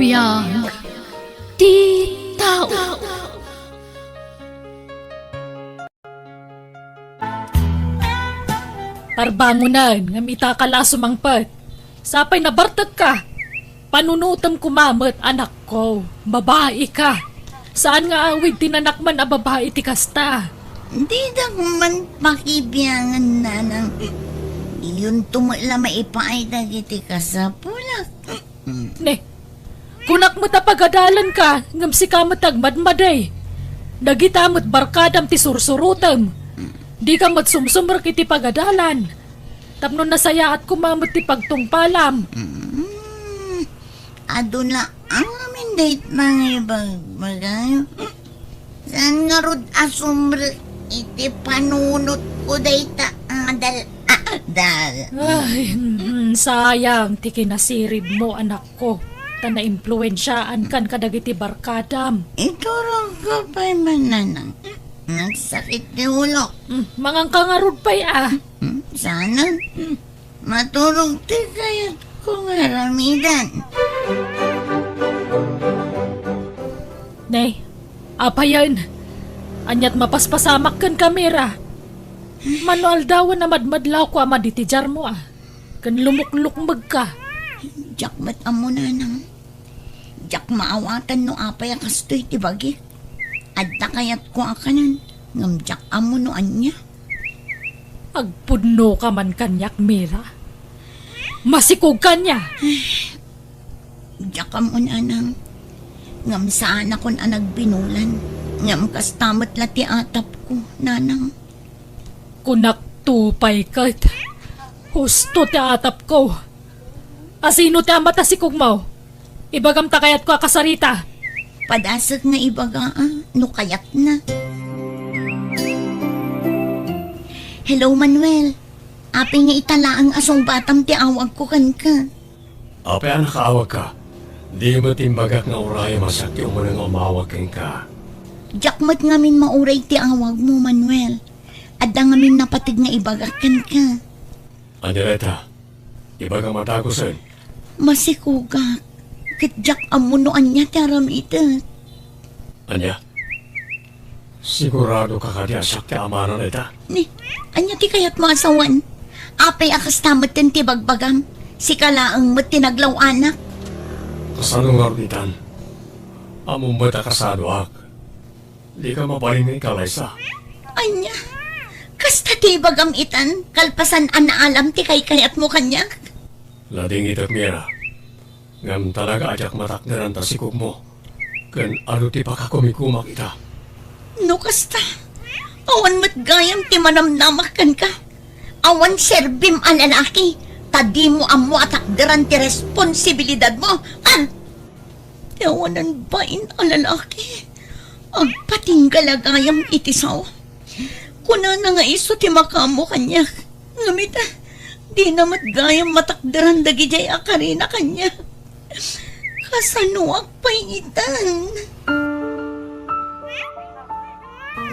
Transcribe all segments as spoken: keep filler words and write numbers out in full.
Biag ti tao. Parbangonan, ngem ita ka la a sumangpet. Sapay nabartekka. Panunotem koma met, anakko. Babaika. Saan nga awid ti nanakman a babai ti kasta. Didak man pakibiangan, nanang. Diyonto met la maipaay dagiti kasapulak. Ne, kunak met a pagadalanka, ngem sika met ti agmadmadi. Dagita met barkadam ti sursurotem. Dika met sumsumrek iti pagadalan. Tapno nasayaat koma met ti pagtungpalam. Mm. Adu la amin dayta nga ibagbagam. Saan ngarud a sumrek iti panunotko dayta nga adal-adal? Ay, mm, sayang ti kinasiribmo, anakko, ta naimpluensiaankan kadagiti barkadam. Iturogko pay man, nanang. Nagsakit ti ulok. Mm, manganka ngarud pay, a. Mm, sana. Mm. Maturog ti kayatko nga aramiden. Ne, apayen? Ania't mapaspasamak kenka, Mira? Mano aldawen a madmadlawko a madi ti diarmo, a, ken lumuklukmegka. Diak met ammo, nanang. Diak maawatan no apay a kastoy ti bagik. Adda kayatko a kanen, ngem diak ammo no ania. Agpudnoka man kaniak, Mira. Masikogka ania? Diak ammo, nanang. Ngem saanakon a nagbinulan. Ngem kasta met la ti atapko, nanang. Kunakto pay ket, husto ti atapko. A, sino ti ama ta sikogmo? Ibagam ta kayatko a kasarita. Padasek nga ibaga, a, no kayatna. Hello, Manuel. Apay nga ita laeng a sungbatam ti awagko kenka? Apay a nakaawagka? Di met imbagak nga urayem a siak ti umuna nga umawag kenka. Diak met ngamin mauray ti awagmo, Manuel. Adda ngamin napateg nga ibagak kenka. Ania dayta? Ibagam a dagusen. Masikogak, ket diak ammo no ania ti aramidek. Ania? Siguradoka kadi a siak ti amana dayta? Ni, ania ti kayatmo a sawen? Apay a kasta metten ti bagbagam? Sika laeng met ti naglaw-anak. Kasano ngarud itan? Ammom met a kasadoak. Dika mabalin nga ikalaysa. Ania? Kasta ti ibagam itan, kalpasan a naalam ti kaykayatmo kaniak? Nadingitek, Mira. Ngem talaga a diak matakderan ta sikogmo. Ken adu ti pakakumikumak ita. No kasta, awan met gayam ti manamnamak kenka. Awan serbim a lalaki, ta dimo ammo a takderan ti responsibilidadmo. Ah! Ti awanan bain a lalaki, agpatingga la gayam iti sao. Kunana nga isu ti makaammo kaniak. Ngem ita, dina met gayam matakderan dagidiay a karina kaniak. Kasanoak pay itan?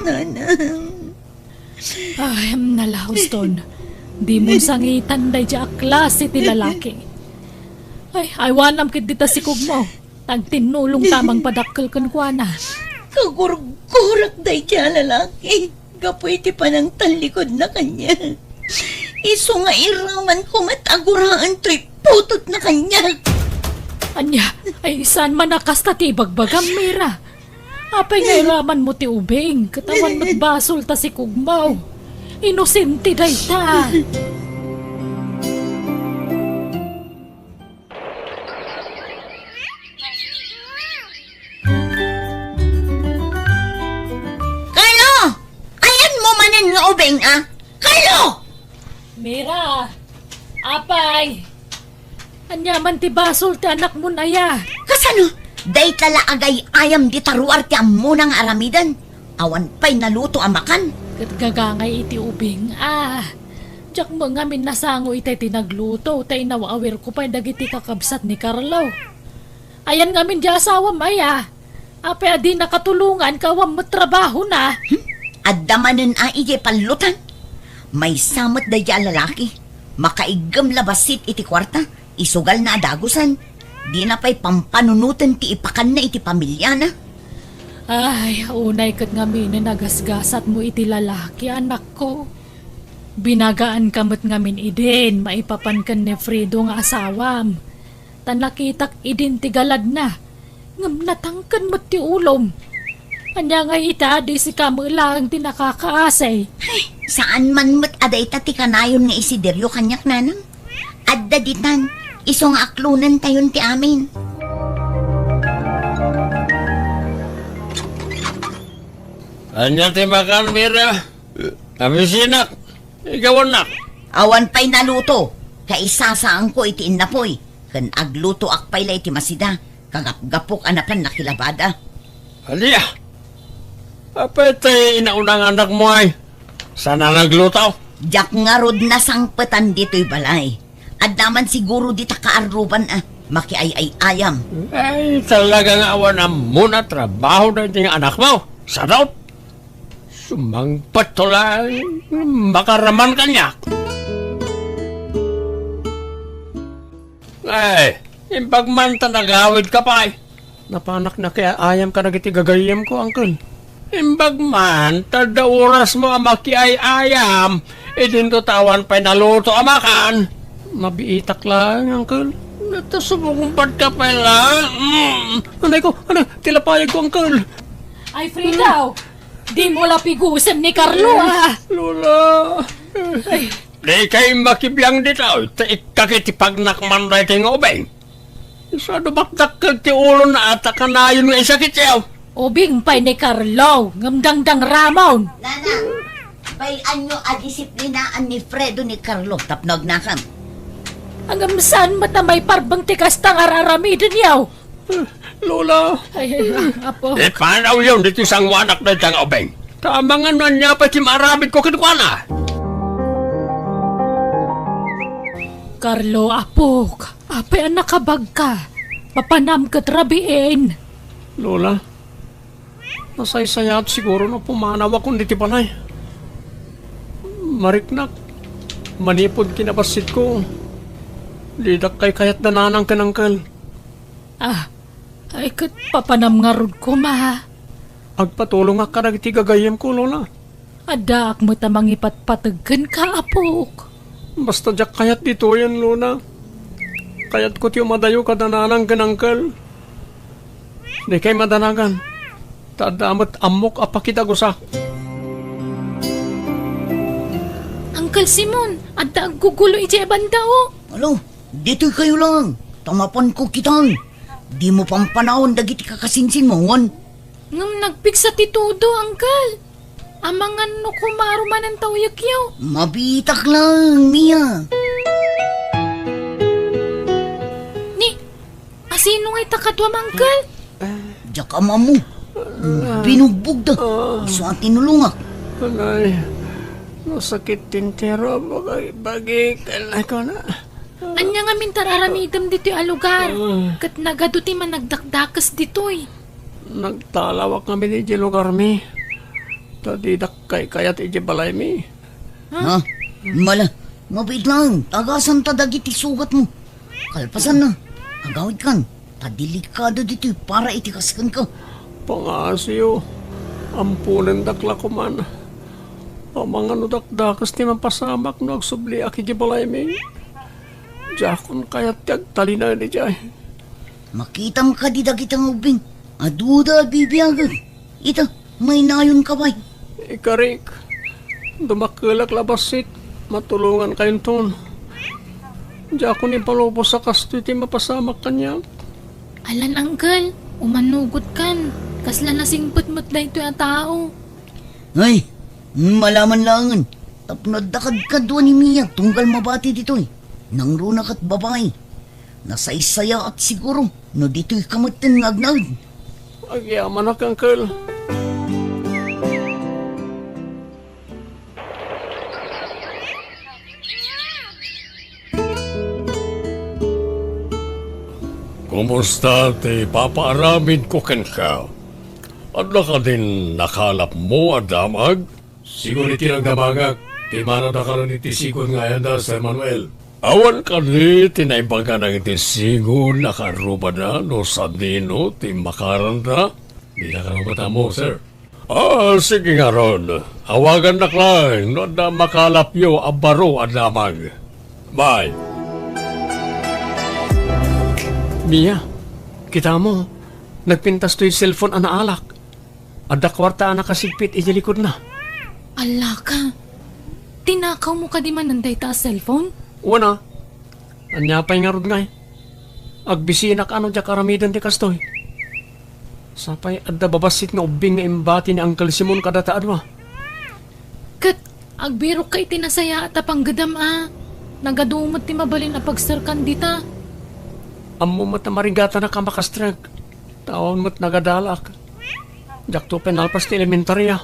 Nanang. Ay, nala, Houston. Dimon sangitan daydiay a klase ti lalaki. Ay, aywanam ket dita sikogmo. Agtinnulongta a mangpadakkel kenkuana. Kagurgurak daydiay a lalaki gapu iti panangtallikudna kaniak. Isu nga iramanko met a guraen toy putotna kaniak. Ania? Ay, saan man a kasta ti ibagbagam, Mira? Apay nga iramanmo ti ubing, ket awan met basol ta sikogmo. Inosente dayta. Carlo! Ayanmo manen nga ubing, a? Carlo! Mira! Apay! Ania man ti basol ti anakmon aya? Kasano? Dayta la agay-ayam dita ruar ti ammona nga aramiden. Awan pay naluto a makan. Ket gagangay iti ubing, a. Diak met ngamin nasango itay ti nagluto, ta inaw-awirko pay dagiti kakabsat ni Carlo. Ayan ngamin di asawam aya? Apay a di nakatulongan ket awan met trabahona? Hmm? Adda manen a idiay pallutan. Maysa met daydiay a lalaki. Makaiggem la bassit iti kuarta, isugalna a dagusen. Dina pay pampanunoten ti ipakanna iti pamiliana. Ay, unay ket ngamin a nagasgasatmo iti lalaki, anakko. Binagaanka met ngamin idin maipapan ken ni Fredo nga asawam. Ta nakitak idin ti galadna, ngem natangken met ti ulom. Ania ngay ita a di sika met laeng ti nakakaasi? Ay, saan man met a dayta ti kanayon nga isiderio kaniak, nanang. Adda ditan, isu nga aklonentayon ti amin. Ania ti makan, Mira? Abisinak. Igawannak. Awan pay naluto. Kaisasaanko iti innapoy. Ken aglutoak pay la iti masida. Kagapgapok a napan nakilabada. Alia! Apay ti inauna nga anakmo ay? Saan a nagluto? Diak ngarud nasangpetan ditoy balay. Adda man siguro dita kaarruban a makiay-ay-ayam. Ay, talaga nga awan ammona trabaho daytoy nga anakmo. Sadot! Sumangpet to la, makaraman kaniak. Ay, imbag man ta nagawidka pay. Napanak nakiay-ayam kadagiti gagayyemko, Uncle. Imbag man ta adda orasmo a makiay-ayam, idinto ta awan pay naluto a makan. Nabiitak laeng, Uncle. Dita sumungbatka pay la. Mm. Anay ko, anay, ti lapayagko, Uncle. Ay, Frida, dimo la pigusen ni Carlo, ah. Lola. Ay. Dikay makibiang ditoy, ta ikkak iti pagnakman daytoy nga ubing. Isu a dumakdakkel ti ulona a ta kanayon nga isakityo. Ubing pay ni Carlo, ngem dangdang Ramon. Nana, bay-anyo a disiplinaan ni Fredo ni Carlo tapno agnakam. Ngem saan met a maiparbeng ti kasta nga ar-aramidenyo? Lola. Ay, ay, ay, apo. Ipanawyon ditoy sangoanak dayta nga ubing. Ta amangan no ania pay ti maaramidko kenkuana. Carlo, apok, apay a nakabagka? Papanam ket rabiin. Lola, nasaysayaat siguro no pumanawakon ditoy balay. Mariknak, manipud kinabassitko, didak kaykayat da nanang ken uncle. Ah, ay ket papanam ngarud koma. Agpatulongak kadagiti gagayyemko, Lola. Addaak met a mangipatpateg kenka, apok. Basta diak kayat ditoyen, Lola. Kayatko ti umadayo kada nanang ken uncle. Dikay madanagan, ta adda met ammok a pakidagusak. Uncle Simon, adda aggugulo idiay banda, o. Alo, ditoy kayo lang. Ta mapanko kitan. Dimo pampanawan dagiti kakasinsinmo, wen? Ngem nagpigsa ti todo, Uncle. Amangan no kumaro manen ta uyekyo. Mabitak lang, Mia. Ni, asino ngay ta kaduam, Uncle? Diak ammo. Binugbog da. Isu a tinulongak. Anay, nasakit ti entero a bagi-bagi, kailangan ko na. Ania ngamin ti ar-aramidem ditoy a lugar? Ah. Ket nagadu ti managdakdakes ditoy. Nagtalawak ngamin idiay lugarmi. Ta didak kaykayat idiay balaymi. Ha? Ha? Mala, mabiit laeng, tagasanta dagiti sugatmo. Kalpasanna, agawidkan, ta delikado ditoy para iti kas kenka. Pangaasiyo, amponendak la koman. Amangan no dakdakes ti mapasamak no agsubliak idiay balaymi. Diakon kayat ti agtalinaed idiay. Makitam kadi dagita nga ubbing? Aduda a bibiagen. Ita, maynayonka pay. Ikarik, dumakkelak la bassit, matulongankayonton. Diakon ipalubos a kastoy ti mapasamak kaniak. Alan, Uncle, umanugotkan. Kasla nasingpet met daytoy a tao. Ay, malaman laengen. Tapno adda kadkadua ni Mia tunggal mabati ditoy. Nangruna ket babai. Nasaysayaat siguro no ditoyka metten nga agnaed. Agyamanak, Uncle. Kumusta ti papaaramidko kenka? Adda kadin nakalapmo a damag? Sigun iti nagdamagak, ti manadakalan iti sigun nga ayanda, Sir Manuel. Awan kadi ti naibaga dagiti sigun a karrubada no sadino ti makaranda? Dina kano met ammo, sir. Ah, sige ngarud. Awagannak laeng no adda makalapyo a baro a damag. Bye. Mia, kita mo, nagpintas toy cellphone a naalak. Adda kuarta a nakasigpit iti likudna. Alaka, tinakawmo kadi manen dayta a cellphone? Wen a. Ania pay ngarud ngay? Agbisinak a no diak aramiden ti kastoy. Sapay adda babassit nga ubbing nga imbati ni Uncle Simon kadata a dua. Ket agbirokka iti nasayaat a panggedam a nagadu met ti mabalin a pagserkan dita. Ammo met a marigatanak a makastrek. Taon met nagadalak. Diakto pinalpas ti elementaria.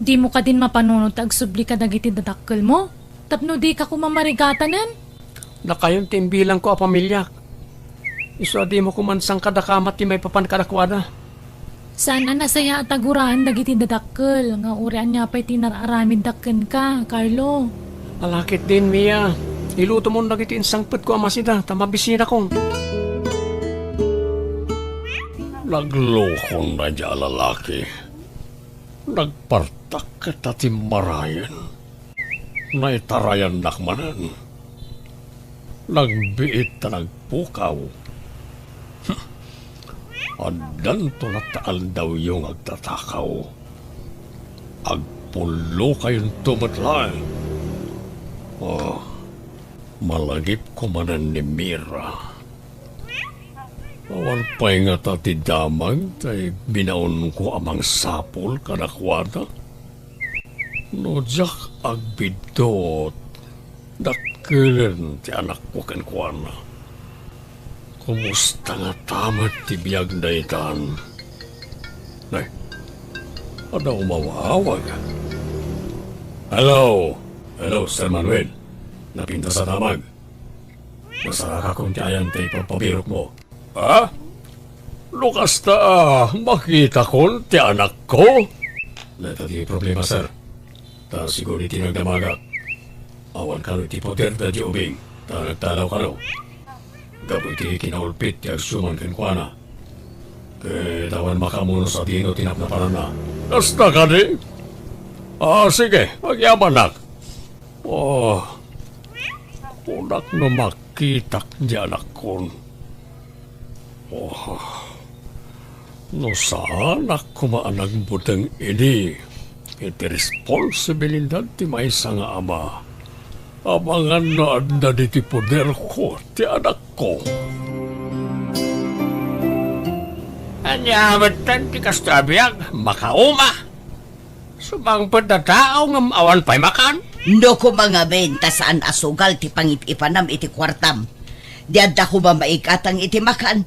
Dimo kadin mapanunot ti agsubli kadagiti dadakkelmo? Tapno dika koma marigatanen? Dakayon ti imbilangko a pamiliak. Isu a dimo koma sangkadakama ti maipapan kadakuada. Saan a nasayaat a guraen dagiti dadakkel nga uray ania pay ti inar-aramidda kenka, Carlo. Ala ketdin, Mia. Ilutomon dagiti insangpetko a masida ta mabisinakon. Naglokon daydiay a lalaki. Nagpartak ket ta timmarayen. Naitarayannak manen. Nagbiit ta nagpukaw. Addanto latta aldawyo nga agtatakaw. Agpullokayonto met laeng. Oh, malagipko manen ni Mira. Awan pay ngata ti damag tay binaonko a mangsapul kadakuada. No diak agbiddut, dakkelen ti anakko kenkuana. Kumusta ngata met ti biag daytan? Nay, adda umawawag. Hello! Hello, Sir Manuel. Napintas a damag. Nasarakakon ti ayan ti ipagpabirokmo. Ha? No kasta, makitakon ti anakko? Dayta ti problema, sir. Ta sigun iti nagdamagak, awan kano iti poder daydiay ubing, ta nagtalaw kano. Gapu iti kinaulpit ti agsuman kenkuana. Ket awan makaammo no sadino ti napnapananna. Kasta kadi? Ah, sige, agyamanak. Oh, kunak no makitak di anakkon. Oh, no saanak koma a nagbuteng idi iti responsibilidad ti maysa nga ama, amangan no adda ditoy poderko ti anakko. Ania metten ti kastoy a biag? Makauma! Sumangpet a tao ngem awan pay makan. No koma ngamin ta saan a sugal ti pangip-ipanam iti kuartam, di adda koma maigatang iti makan.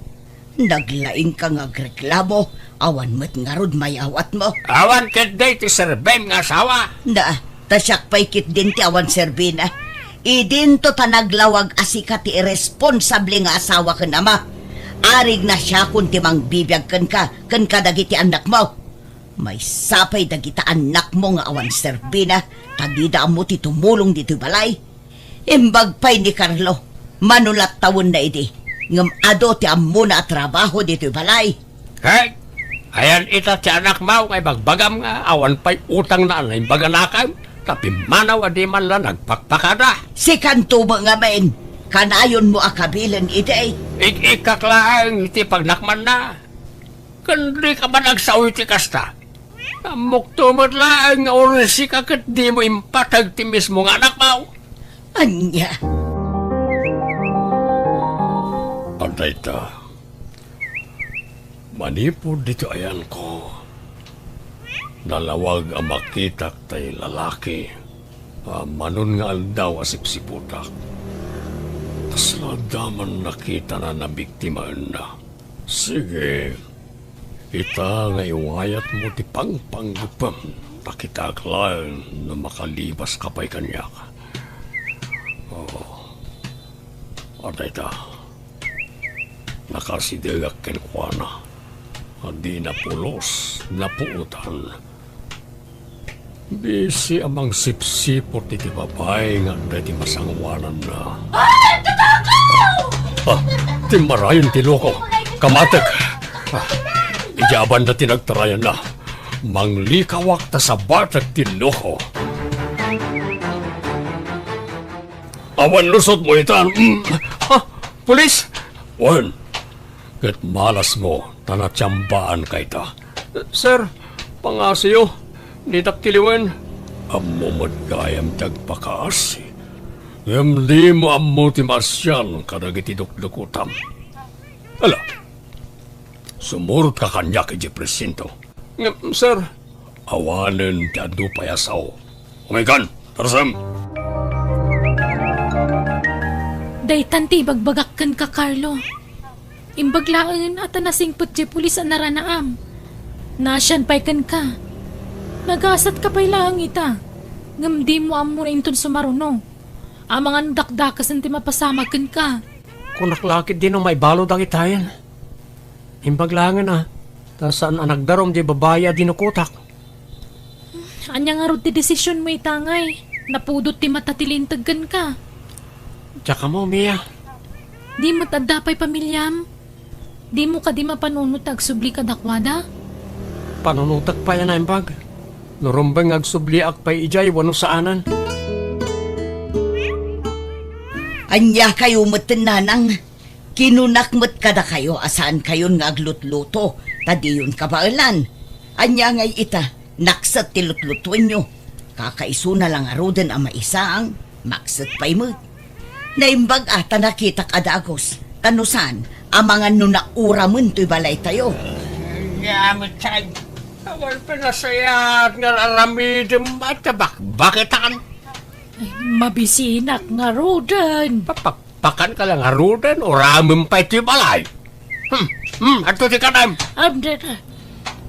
Naglaingka nga agreklamo, awan met ngarud mayawatmo. Awan ketdi ti serbim nga asawa. Na, ta siak pay ketdin ti awan serbina. Idinto ta naglawag a sika ti irresponsable nga asawa ken ama. Arigna siakon ti mangbibiag kenka, ken kadagiti annakmo. Maysa pay dagita annakmo nga awan serbina, ta dida ammo ti tumulong ditoy balay. Imbag pay ni Carlo, mano latta wenna idi, ngem adu ti ammona a trabaho ditoy balay. Hey, ayan ita ti anakmo nga ibagbagam nga awan pay utangna a naimbag a nakam, ta pimmanaw a di man la nagpakpakada. Sikanto met ngamin, kanayonmo a kabilen idi. Ik-ikkak laeng ti pagnakmanna. Ken dika man agsao iti kasta. Ammokto met laeng nga uray sika ket dimo impateg ti mismo nga anakmo. Ania? Adda ita. Manipud ditoy ayanko, nalawag a makitak tay lalaki a manon nga aldaw a sipsiputak. Kasla adda man nakitana nabiktimaenna. Sige, ita nga iwayatmo ti pangpanggepem, ta kitaek laeng no makalibaska pay kaniak. Oh, adda ita. Nakasidegak kenkuana a di napulos, napuotan. Bisi a mangsipsipot iti babai nga adda iti masangoananna. Ah, tatakaw! Ah, timmarayen ti loko. Kamatek. Ah, idiay banda ti nagtarayanna. Manglikawak ta sabatek ti loko. Awan lusotmo itan. Mm. Ah, pulis! Wen, ket malasmo ta natiambaanka ita. Sir, pangasiyo, ditak tiliwen. Ammo met gayam ti agpakaasi, ngem dimo ammo ti maasian kadagiti dukdukotam. Ala, sumurotka kaniak idiay presinto. Ngem, sir. Awanen ti adu pay a sao. Umaykan, tarsem! Daytan ti ibagbagak kenka, Carlo. Imbag laeng a ta nasingpet ti pulis a naranaam. Naasian pay kenka. Nagasatka pay laeng ita. Ngem dimo ammo inton sumaruno. Amangan dakdakesen ti mapasamak kenka. Kunak la ketdi no maibalo dagitayen. Imbag laengen a, ta saan a nagdarum diay babai a dinukotak. Ania ngarud ti desisionmo ita ngay? Napudot ti mata ti linteg kenka. Diak ammo, Mia. Di met adda pay pamiliam? Dimo kadi mapanunot ti agsubli kadakuada? Panunotek pay a naimbag. No rumbeng nga agsubliak pay idiay wenno saanen. Ania kayo met, nanang? Kinunak met kadakayo a saankayon nga aglutluto ta diyon kabaelan. Ania ngay ita, nakset ti lutlutoenyo. Kakaisuna la ngaruden a maisaang, makset pay met. Naimbag a ta nakitak a dagus, ta no saan, amangan no nauramen toy balaytayo. Ania met, awan pay nasayaat nga aramidem, ta bakbakitan. Ay, mabisinak ngaruden. Papak- Pakanka la ngaruden, uramem pay ti balay. Hmm, hmm, adto ti kanaem. Amdeta.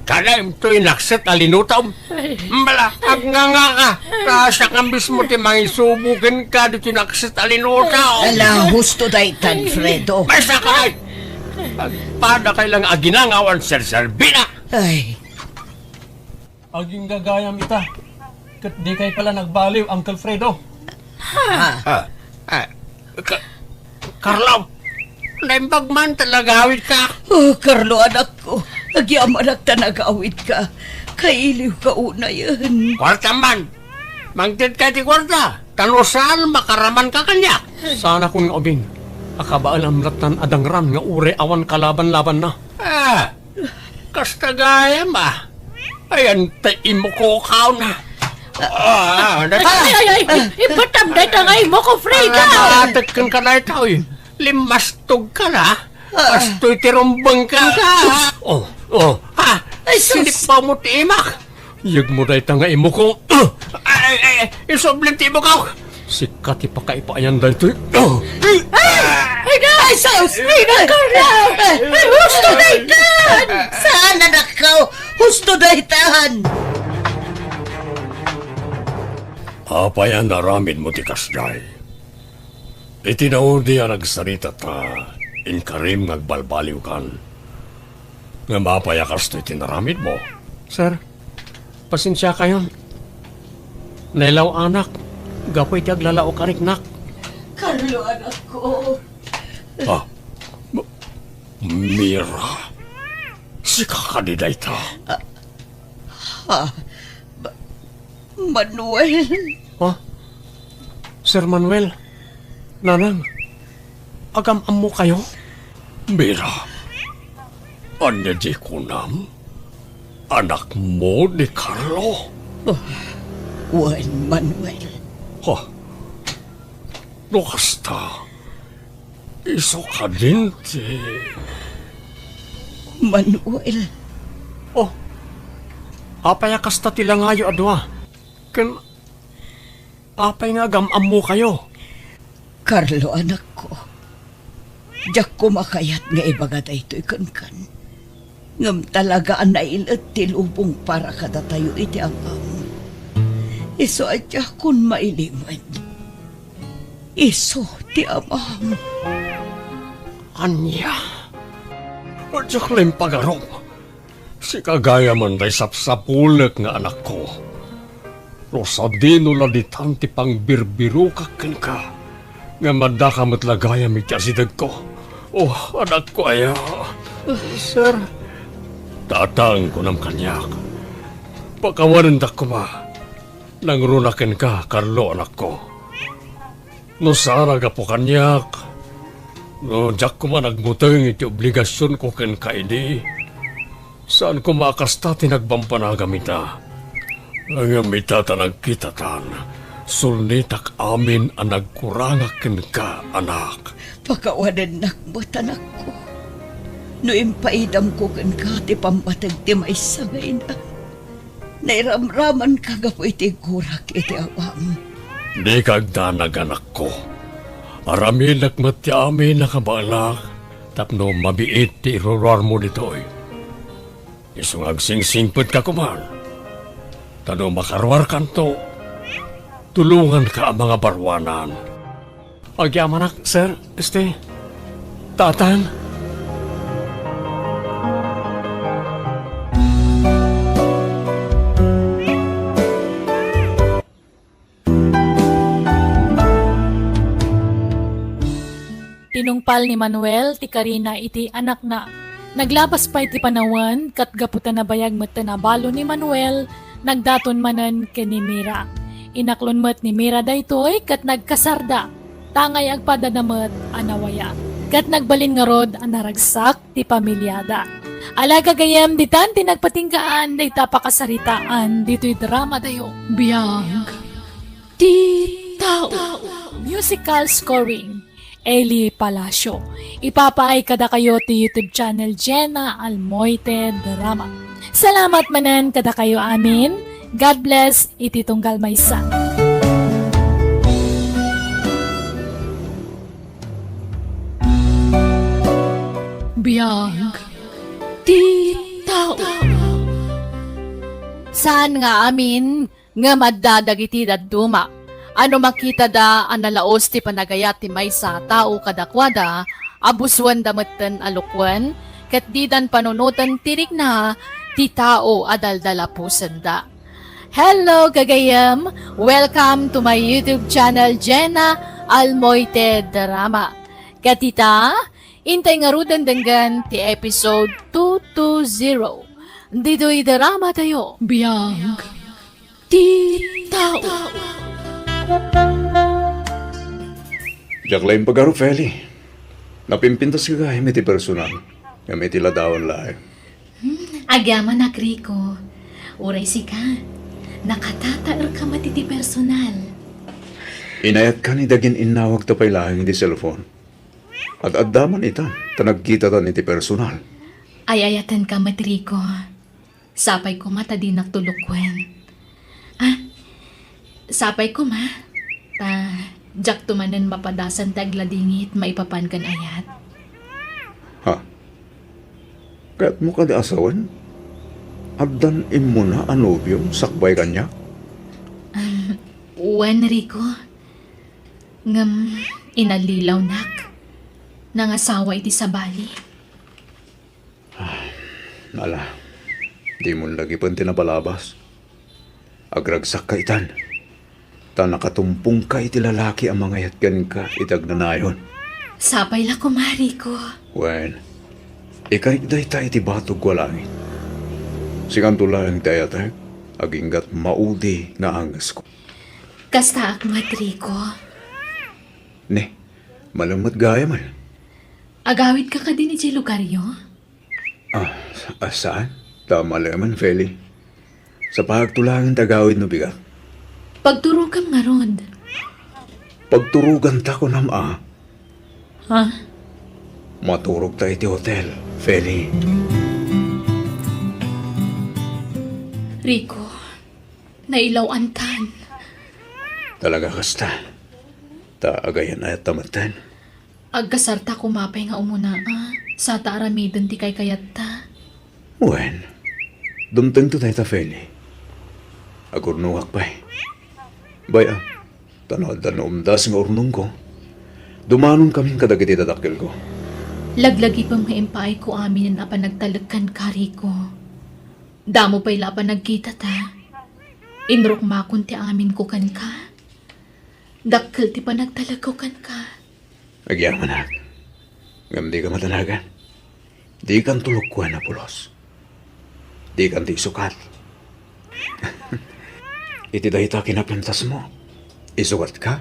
Kanaem toy nakset a linutom. Ay. Bala, agngangaka. Ta siak nga mismo ti mangisubo kenka ditoy nakset a linutom. Ala, husto daytan, Fredo. Maysa ka, ay! Agpadakay lang aginang awan serserbina. Ay. Agingga gayam ita. Ket dikay pay la nagbaliw, Uncle Fredo. Ah, ah, Ka-, Carlo, naimbag man ta nagawidka. Oh, Carlo, anakko, agyamanak ta nagawidka. Kailiwka unayen. Kuarta man. Mangted ka ti kuarta. Ta no saan, makaramanka kaniak. Saanakon nga ubing a kabaelam lattan a dangran nga uray awan kalaban-labanna. Ah, Kasta gayam, ah. Ayan ta imukokaw na. Ah, ah, Ay, ay, ay, ay, ipatam dayta nga imuko, Frida. Namatek kenka dayta, oy. Limmastog ka na. Kastoy ti rumbeng ka. Oh, oh. Ah, Ay, sus. Sinipaw mo ti imak. Yegmo dayta nga imuko. Ay, ay, ay, isubli ti imuko. Sika ti pakaipaayan daytoy. Ay! Ay, na! Ay, sus! Ay, na, Carla! Ay, husto daytan! Saan, anakko? Husto daytan! Apay a naramidmo ti kasdiay? Iti naudi a nagsarita ta, inkarim nga agbalbaliwkan. Ngem apay a kastoy ti naramidmo? Sir, pasensiakayon. Nailaw-anak gapu iti aglalaok a riknak. Carlo, anakko. Ah, M-, Mira, sika kadi dayta? Ah, ah, ba-, Manuel. Ha? Sir Manuel, Nanang, agam-ammokayo? Mira, ania di kunam? Anakmo ni Carlo? Ah, wen, Manuel. Ha? No kasta, isu kadin ti Manuel. Oh, apay a kasta ti langayo a dua? Ken apay nga agam-ammokayo? Carlo, anakko, diak koma kayat nga ibaga daytoy kenkan. Ngem talaga a nailet ti lubong para kadatayo iti amam. Isu a diakon mailimed. Isu ti amam. Ania? Diak la impagarup. Sika gayam ti sapsapulek nga anakko. No sadino la ditan ti pangbirbirokak kenka, ngem addaka met la gayam iti asidegko. Oh, anakko aya. Sir. Tatang, kunam kaniak. Pakawanendak koma. Nangruna kenka, Carlo, anakko. No saan a gapu kaniak, no diak koma nagmuteng iti obligasionko kenka idi, saan koma a kasta ti nagbambanagam ita. Ngem ita ta nagkitatan, sulnitak amin a nagkurangak kenka, anak. Pakawanennak met, anakko. No impaidamko kenka ti pammateg ti maysa nga ina, nairamramanka gapu iti gurak iti awam. Dika agdanag, anakko. Aramidek met ti amin a kabaelak tapno mabiit ti iruruarmo ditoy. Isu nga agsingsingpet ka koman. Ta no makaruarkanto, tulonganka a mangabaruanan. Agyamanak, sir, este, tatang. Tinungpal ni Manuel ti karina iti anakna. Naglabas pay ti panawen, ket gapu ta nabayag metten a balo ni Manuel, nagdaton manen ken ni Mira. Inaklon met ni Mira daytoy ket nagkasarda, tangay agpadada met a nawaya. Ket nagbalin ngarud a naragsak ti pamiliada. Ala gagayem, ditan ti nagpatinggaan dayta pakasaritaan ditoy dramatayo. Biag ti tao. Musical scoring, Eli Palacio. Ipapaay kadakayo ti YouTube channel Jenna Almoite Drama. Salamat manen kadakayo amin. God bless iti tunggal maysa. Biag ti tao. Saan nga amin, ngem adda dagiti dadduma a no makitada a nalaos ti panagayat ti maysa a tao kadakuada, a busuenda metten a lukuen, ket didan panunoten ti rikna ti tao a daldalapusenda. Hello, gagayem! Welcome to my YouTube channel, Jenna Almoite Drama. Ket ita, intay ngaruden denggen ti episode two two zero. Ditoy drama tayo. Biag ti tao. Diak la impagarup, Feli. Napimpintas gagayem iti personal, ngem iti ladawan laeng. Hmm, agyamanak, Rico. Uray sika, nakatataerka met iti personal. Inayatka ni dagin innawagta pay laeng iti cellphone. Ad-adda man ita, ta nagkitatan iti personal. Ay-ayatenka met, Rico. Sapay koma ta dinak tulukuen. Ah, sapay koma, ta diakto manen mapadasan ti agladingit maipapan ken ayat. Ha? Kayatmo kadi a sawen? Addan immuna a nobiom sakbay kaniak? Um, wen, Rico. Ngem inallilawnak. Nangasawa iti sabali. Ala, dimon lagipen ti napalabas. Agragsakka itan, ta nakatumpongka iti lalaki a mangayat kenka iti agnanayon. Sapay la koma, Rico. Wen, ikarik dayta iti batogko a langit. Singanto laeng ti ayatek, aginggat maudi nga angesko. Kastaak met, Rico. Ne, malem met gayamen. Agawidka kadin idiay lugaryo? Ah, ah, saan? Ta malemen, Feli. Sapagto laeng ti agawid no bigat. Pagturogam ngarud. Pagturoganta kunam a? Ha? Maturogta iti hotel, Feli. Rico, nailaw-antan. Talaga kasta? Ta agayan-ayatta metten? Agkasarta koma pay nga umuna, a, sa ta aramiden ti kaykayatta. Wen, dumtengto dayta, Feli. Agurnongak pay. Bay-am, ta no adda naumdas nga urnongko, dumanonkamin kadagiti dadakkelko. Laglagipem nga impaayko aminen a panagtalek kenka, Rico. Damo pay la a panagkitata. Inrukmakon ti amin ko kenka. Dakkel ti panagtalekko kenka. Agyamanak. Ngem dika madanagan. Dikan tulukkuan a pulos. Dikan ti isukat. Iti dayta kinapintasmo, isukatka?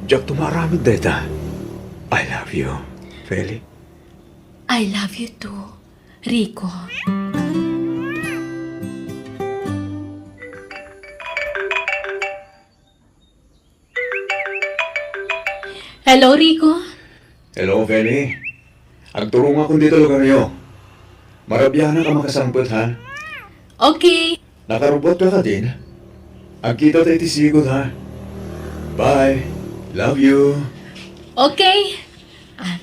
Diak to maaramid dayta. I love you, Feli. I love you too, Rico. Hello, Rico. Hello, Feli. Agturongakon dita lugaryo. Marabianak a makasangpet, ha? Okay. Nakarubotka kadin? Agkitata iti sigud, ha? Bye. Love you. Okay. Ah,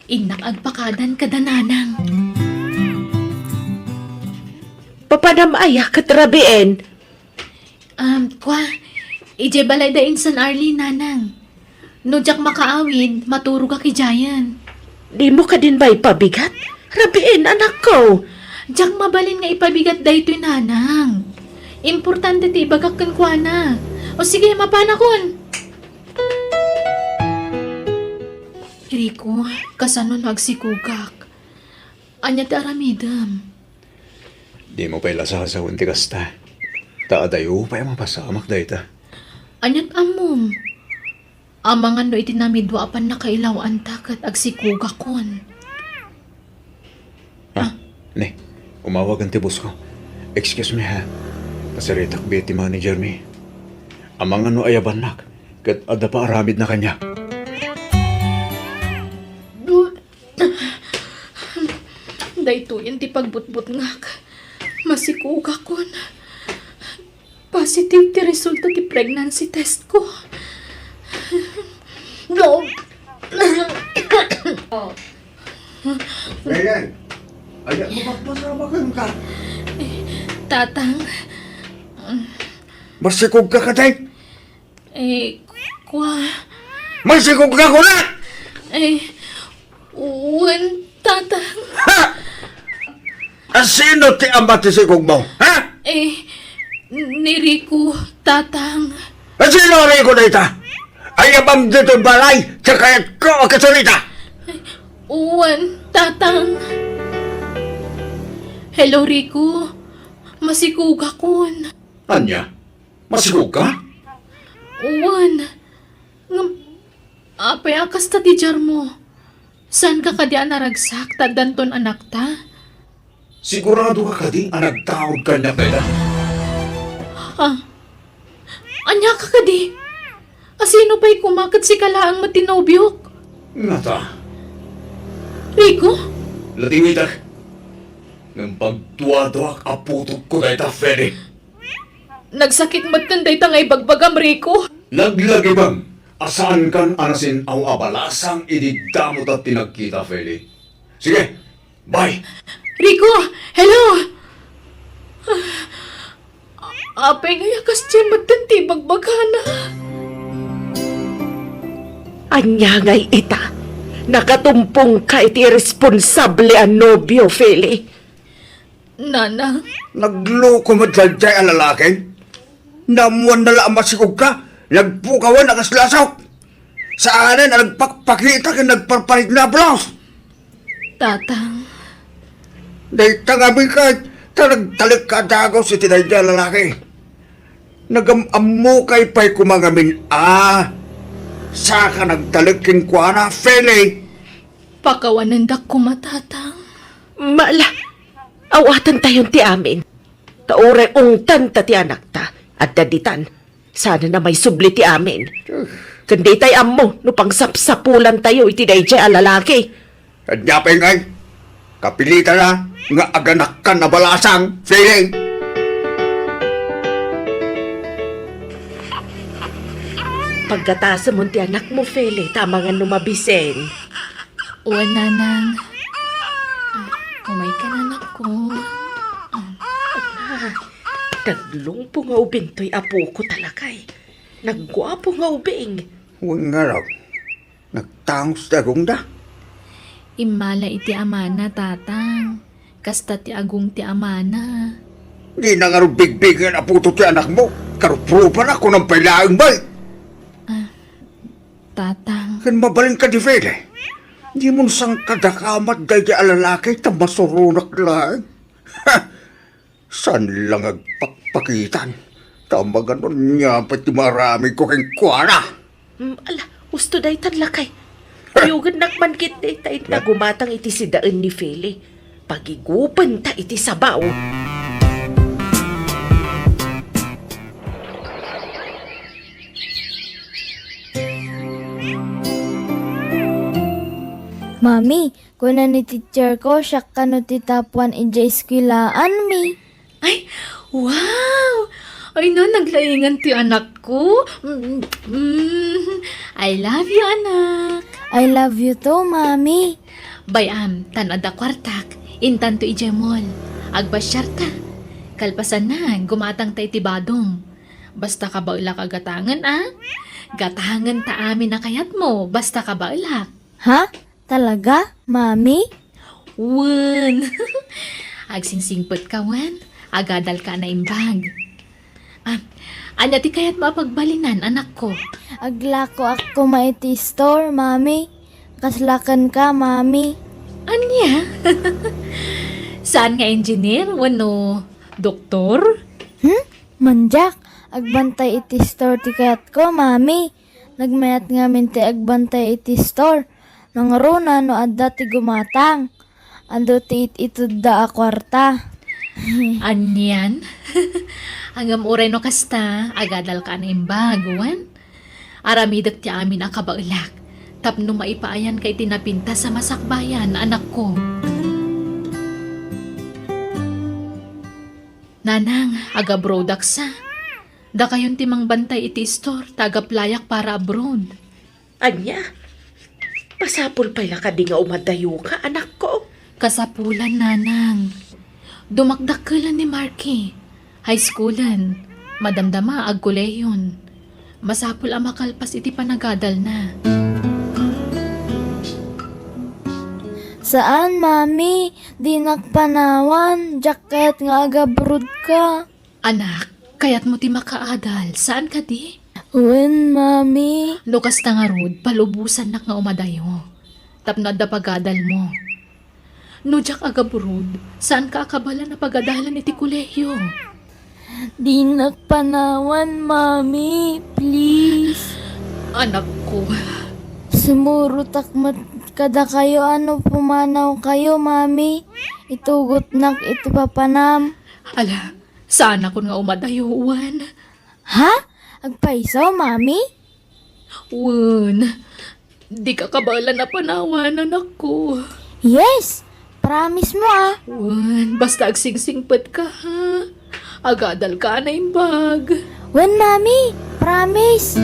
innak agpakadan kada nanang. Papanam aya ket rabien? Um, kwa, idiay balayda insan Arlene, nanang. No diak makaawid, maturogak idiayen. Dimo kadin maipabigat? Rabien, anakko. Diak mabalin nga ipabigat daytoy, nanang. Importante ti ibagak kenkuana. O sige, mapanakon. Rico, kasano no agsikogak? Ania ti aramidem? Dimo pay la sasawen ti kasta. Ta adayo pay a mapasamak dayta. Aniat ammom? Amangan no iti namidua a pannakailaw-anta ket agsikogakon. Ah, ne, umawagen ti boss ko. Excuse me, ha. Pasaritak biit ti manager mi. Amangan no ayabannak ket adda paaramidna kaniak. Daytoyen ti pagbutbutngak. Masikogakon. Positive ti resulta ti pregnancy test ko. No. Ryan, ania, mapagpasamakan ka. Eh, Tatang. Masikog ka, katay? Eh, kwa. Masikog ka, kuna! Eh, wen, Tatang. Ha? Asino ti ama ti sikog mo, ha? Eh, ni Rico, Tatang. Asino Rico dayta? Ayabam dito balay, sa kayat ko, kasarita. Eh, wen, Tatang. Hello, Rico. Masikogakon. Ania? Masikog ka? Wen. Ngem, apay a kasta ti diarmo? Saanka kadi a naragsak ta addanton anakta? Sigurado ka kadi a nagtaud kaniak dayta? Ah. Ania ka kadi? Asino pay koma ket sika laeng met ti nobiok? Ngata. Rico? Latingitek. Ngem pagduaduak a putotko dayta, Feli. Nagsakit metten dayta nga ibagbagam, Rico. Laglagipem a saankan a nasin-aw a balasang idi damo ta ti nagkita, Feli. Sige, bye! Rico! Hello! Apay ngay a kasdiay metten ti ibagbagana? Ania ngay ita? Nakatumpongka iti irresponsable a nobio, Feli. Nana. Nagloko met daydiay a lalaki. Naammoanna la a masikog ka, nagpukawan a kas lasok. Saanen a nagpakpakita ken nagparparigna a pulos. Tatang. Dayta ngamin ket ta nagtalek ka a dagus iti daydiay a lalaki. Nagam-ammokay pay koma ngamin a saka nagtalek kenkuana, Feli. Pakawanendak koma, Tatang. Mala, awatantayon ti amin. Ta uray ungtanta ti anakta, adda ditan. Saanen a maisubli ti amin. Ken ditay ammo no pangsapsapulantayo iti daydiay a lalaki. Ania pay ngay? Kapilitana nga aganakkan a balasang, Feli. Paggatasemon ti anakmo, Feli, ta amangan no mabisen. Wen, Nanang. Ah, umayka, anakko. Ah, naglungpo nga ubing toy apoko, talakay. Nagguapo nga ubing. Wen ngarud, nagtangos ti agongda. Immala iti amana, Tatang. Kasta ti agong ti amana. Dina ngarud bigbigen a puto ti anakmo. Karuprupa na, kunam pay laeng, bay. Ah, Tatang. Ken mabalin kadi, Feli? Dimon sangkadakamat daydi a lalaki ta masuronak laeng. Ha! Saan lang agpakpakitan? Ta maganonnya pay ti maaramidko kenkuana. Mm, ala, husto daytan, lakay. Kuyogennak man ketdi ta inta gumatang iti sidaen ni Feli. Pagigupenta iti sabaw. Mami, kuna ni teacher ko, siak kano ti top one idiay eskwelaanmi. Ay, wow! Ay na, naglaingan ti anakko. Mm, mm. I love you, anak. I love you too, Mami. Bay-am, tan adda kuartak, intanto idiay mall. Agbasiarta. Kalpasanna, gumatangta iti badong. Basta kabaelak a gatangen, a? Gatangen ta amin a kayatmo, basta kabaelak. Ha? Talaga, Mami? Wen. Agsingsingpetka wen. Agadalka a naimbag. Ah, ania ti kayatmo a pagbalinan, anakko? Aglakoak koma iti store, Mami. Kasla kenka, Mami. Ania? Saan nga engineer wenno doktor? Hmm? Mandiak, agbantay iti store ti kayatko, Mami. Nagmayat ngamin ti agbantay iti store. Nangruna no adda ti gumatang. Adu ti it-itedda a kuarta. Anian? Ngem uray no kasta, agadalka a naimbag, wen? Aramidek ti amin a kabaelak tapno maipaayanka iti napintas a masakbayan, anakko. Nanang, agabrodak sa. Dakayon ti mangbantay iti istor ta agaplayak para abroad. Ania? Masapul pay la kadi nga umadayoka, anakko? Kasapulan, nanang. Dumakdakkelen ni Marky. High schoolen. Madamdama, agkolehion. Masapul a makalpas iti panagadalna. Saan, Mami. Dinak panawan. Diak kayat nga agabroad ka. Anak, kayatmo ti makaadal, saan kadi? Wen, Mami. No kasta ngarud, palubosannak nga umadayo. Tapno adda pagadalmo. No diak agabroad, saanka a kabaelan a pagadalen iti kolehio? Dinak panawan, Mami. Please. Anakko. Sumurotak met kadakayo a no pumanawkayo, Mami. Itugotnak iti papanam. Ala, saanakon nga umadayo, wen? Ha? Agpayso, Mami? Wen, dika kabaelan a panawan, anakko. Yes! Promise mo, ah. Wen, basta agsingsingpetka, ha? Agadalka a naimbag. Wen, Mami, promise.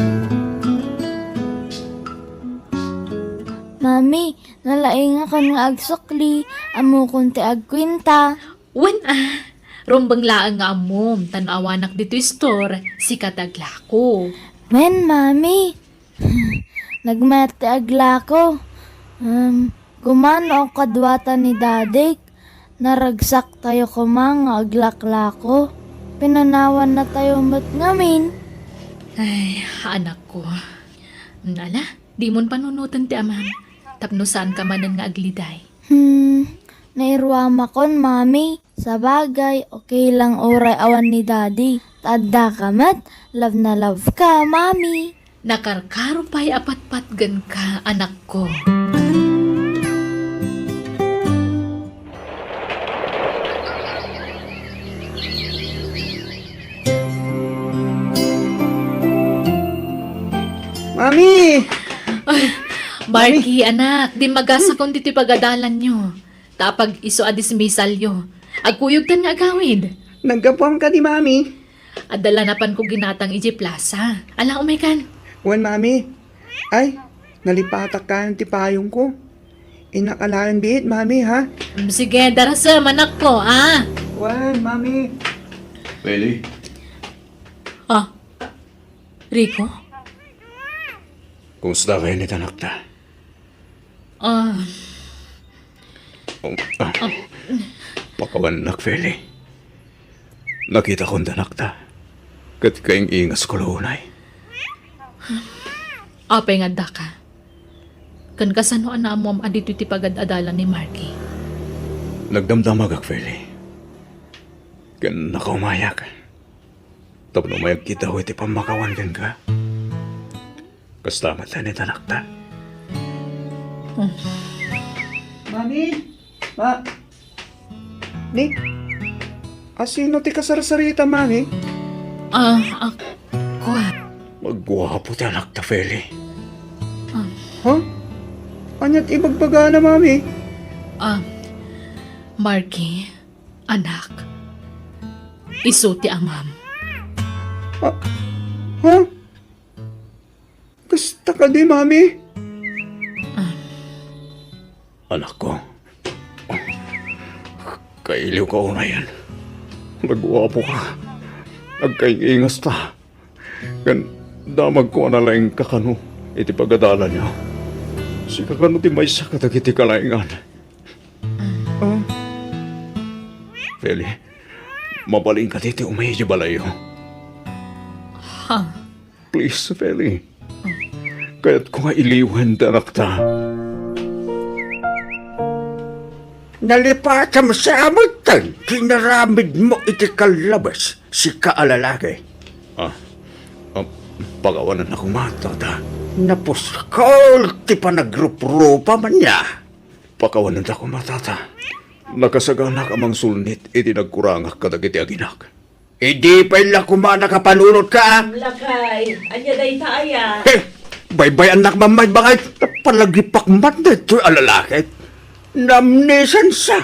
Mami, nalaingakon nga agsukli, ammokon ti agkuenta. Wen a, rumbeng laeng nga ammom, ta no awanak ditoy store, sika ti aglako. Wen, Mami. Nagmayat ti aglako. Um, kumano kaduatan ni Dadik? Naragsaktayo koma nga aglaklako. Pinanawannatayo met ngamin. Ay, anakko. Ala, dimon panunoten ti amam. Tapno saanka manen nga agliday. Hmm, nairuamakon, Mami. Sabagay, okay lang uray awan ni Daddy. Ta addaka met, love na love ka, Mami. Nakarkaro pay a patpatgenka, anakko. Mami! Ay, Marky, anak, dimmagasakon ditoy pagadalanyo. Ta apag-isu a dismissalyo. Agkuyogtan nga agawid. Naggapuam kadi, Mami? Adda la napanko ginatang idiay plaza. Ala, umaykan. Wen, Mami. Ay, nalipatak kayon ti payongko. Innak alaen biit, Mami, ha? Mm, sige, darasem, anakko, ah. Wen, Mami. Feli? Ah, Rico? Kumusta kayo ni tanakta? Ah. Oh, ah. Pakawannak, Feli. Nakitakon ti anakta, ket kaing-ingasko la unay. Apay nga addaka? Ken kasano a naammoam a ditoy ti pagad-adalan ni Marky? Nagdamdamagak, Feli. Ken nakaumayak tapno mayagkitaw iti pammakawan kenka. Kasta met laeng iti anakta. Mami? Ma-, Ni? Asino ti kasarsarita, Mami? Ah, ah, kua. Maguapo ti anakta, Feli. Ah. Ha? Ania ti ibagbagana, Mami? Ah, Marky, anak, isu ti amam. Ah, ha? Kasta kadi, Mami? Ah. Anakko, kailiwka unayen. Naguapoka. Agkaing-ingasta. Ken damagko a nalaingka kano iti pagadalanyo. Sika kano ti maysa kadagiti kalaingan. Ah. Feli, mabalin kadi ti umay idiay balayyo? Ha? Please, Feli. Kayatko nga iliwen ti anakta. Nalipatam sa amutan ti inaramidmo iti kallabas, sika a lalaki. Ah, ah, pakawananna koma, tata. Napuskol ti panagruprupam ania. Pakawananta koma, tata. Nakasaganak a mangsulnit iti nagkurangak kadagiti aginak. Idi pay la koma nakapanunotka? Lakay, ania dayta aya? Eh, baybay-annak man, baybay. Napalagipak man daytoy a lalaki. Naamnesansa.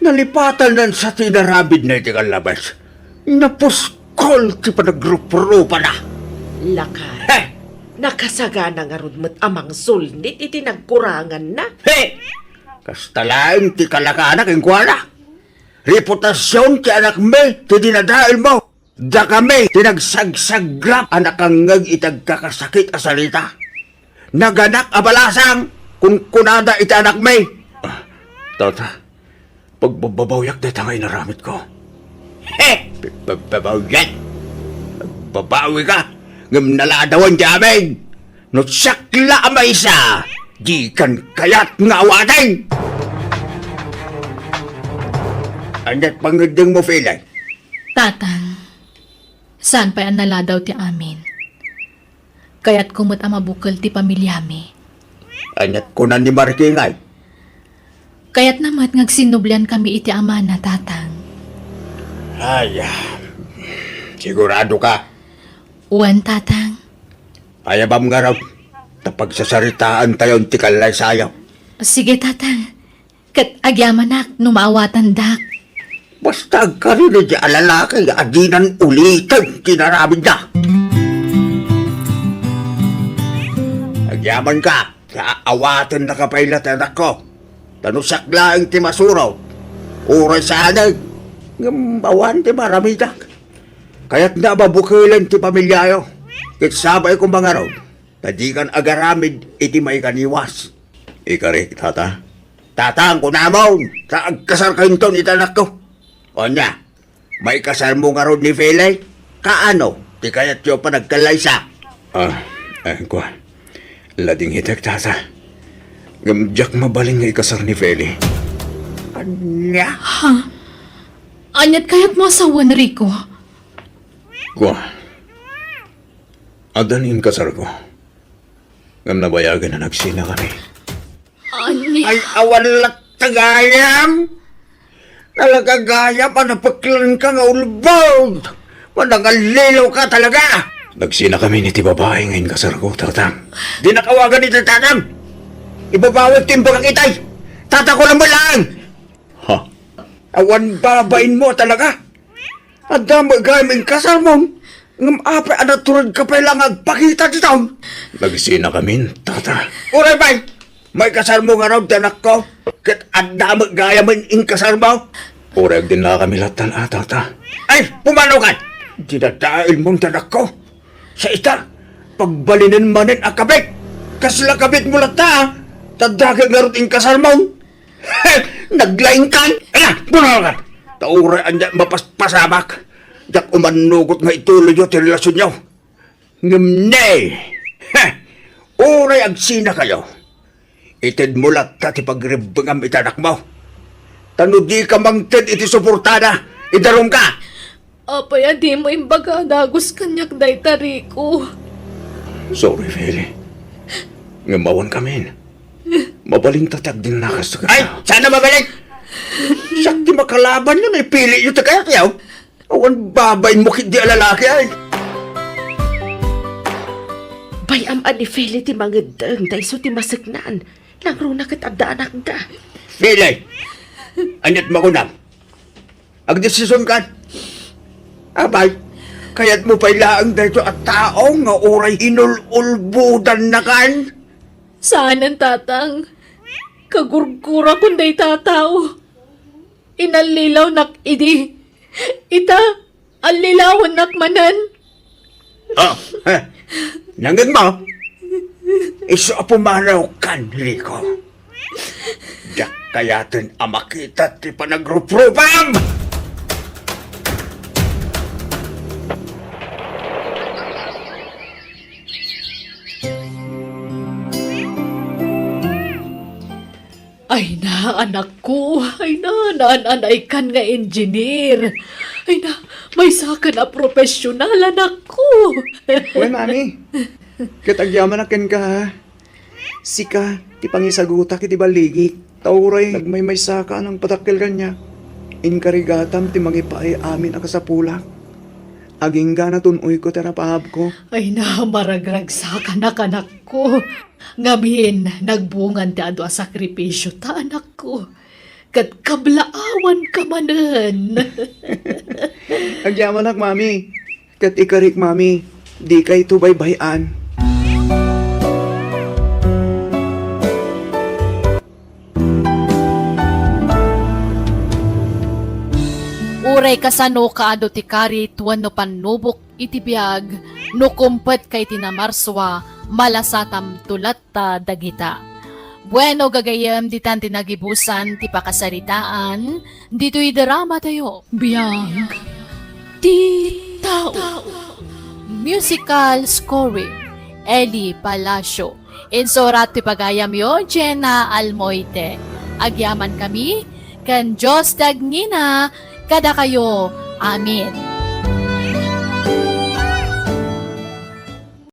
Nalipatanan sa ti inaramidna iti kallabas. Napuskol ti panagruprupana. Lakay. Heh! Nakasagana ngarud met a mangsulnit iti nagkuranganna. Heh! Kasta laeng ti kalakana kenkuana. Reputasion ti anakmi ti dinadaelmo. Dakami ti nagsagsagrap a nakangngeg iti agkakasakit a sarita. Naganak a balasang, kunkunada iti anakmi. Ah, tata, pagbababawyak dayta nga inaramidko. He! Pagbabawyak? Pagbabawika? Ngem naladawan ti amin. No siak la a maysa, dikan kayat nga awaten. Ania't pangngeddengmo, Feli? Tatang, saan pay a naladaw ti amin. Kayatko met a mabukel ti pamiliami. Ania't kuna ni Marky ngay? Kayatna met nga agsinnubliankami iti amana, Tatang. Ay, ah, siguradoka? Wen, Tatang. Ayabam ngarud, ta pagsasaritaantayon ti kallaysayo. Sige, Tatang. Ket agyamanak no maawatandak. Basta agkarina diay a lalaki nga dinan uliten ti inaramidna. Agyamanka, ta aawatennaka pay la ti anakko. Ta no siak laeng ti masurot, uray saanen, ngem awan ti maaramidak. Kayatna a mabukelen ti pamiliayo. Ket sabay koma ngarud, ta dikan agaramid iti maikaniwas. Ikarik, tata? Tatang, kunamon, ta agkasarka inton iti anakko. Ania, maikasarmo ngarud ni Feli? Kaano ti kayatyo a panagkallaysa? Ah, eh, kua. Ladingitek, tata. Ngem diak mabalin nga ikasar ni Feli. Ania? Ha? Ania't kayatmo a sawen, Rico? Kua. Adda ni inkasarko. Ngem nabayagen a nagsinakami. Ania? Ay, awan latta gayam! Talaga gayam a napeklanka nga ulbod! Manangalliloka talaga! Nagsinakami iti babai nga inkasarko, tatang. Dinak awagan iti tatang! Ibabawik ti imbagak itay! Tatako lang laeng! Ha? Awan babainmo talaga! Adda met gayam inkasarmon, ngem apay a naturedka pay la nga agpakita ditoy? Nagsinakamin, tata. Uray pay, maikasarmo ngarud ti anakko, ket adda met gayam inkasarmo? Uray agdinnakami lattan a, tata. Ay, pumanaw kan! Dinadaelmon ti anakko. Sa ita, pagbalinen manen a kabit. Kasla kabitmo latta, a. Ta dagiti ngarud inkasarmon. Naglaingkan! Ala, buno ka! Ta uray ania mapaspasamak. Diak umannugot nga ituloyyo ti relasionyo. Ngem ne! Heh! Uray agsinakayo, itedmo latta ti pagribbengam iti anakmo. Ta no dika mangted iti suportada, idarumka! Apay a dimo imbaga a dagus kaniak dayta, Rico? Sorry, Feli. Ngem awan kamin. Mabalinta ti agdinnakas. Ay, saan a mabalik? Siak ti makalabanyo no ipiliyo ti kayatyo. Awan babainmo ketdi a lalaki, ay. Bay-am a ni Feli ti mangeddeng ta isu ti maseknan. Nangruna ket adda anakda. Feli, ania't makunam? Agdesisionkan? Abay, kayatmo pay laeng daytoy a tao nga uray inul-ulbodannakan? Saanen, Tatang. Kagurgurakon dayta a tao. Inallilawnak idi. Ita, allilawennak manen. Oh, eh. Nangngegmo? Isu a pumanawkan, Rico. Diak kayaten a makita ti panagruprupam! Ay na, anakko. Ay na, naan-anaykan nga engineer. Ay na, maysakan a profesional, anakko. Wen, Mami. Ket agyamanak kenka, ha? Sika ti pangisagutak iti balligik. Ta uray nagmaymaysaka a nangpadakkel kaniak, inkarigatam ti mangipaay amin a kasapulak. Agingga natun-oyko ti arapaabko. Ay na, maragragsakanak, anakko. Ngamin, nagbungan ti adu a sakripisio ta, anakko. Ket kablaawanka manen. Agyamanak, Mami. Ket ikarik, Mami, dikayto baybay-an. Uray kasano kaadu ti karit wenno pannubok iti biag, no kumpetka iti namarsua, malasatamto latta dagita. Bueno, gagayyem, ditan ti nagibusan ti pakasaritaan ditoy dramatayo. Biag ti tao. Musical scoring, Eli Palacio. Insurat ti pagayamyo, Jenna Almoite. Agyaman kami, ken Dios ti agngina kadakayo. Amen.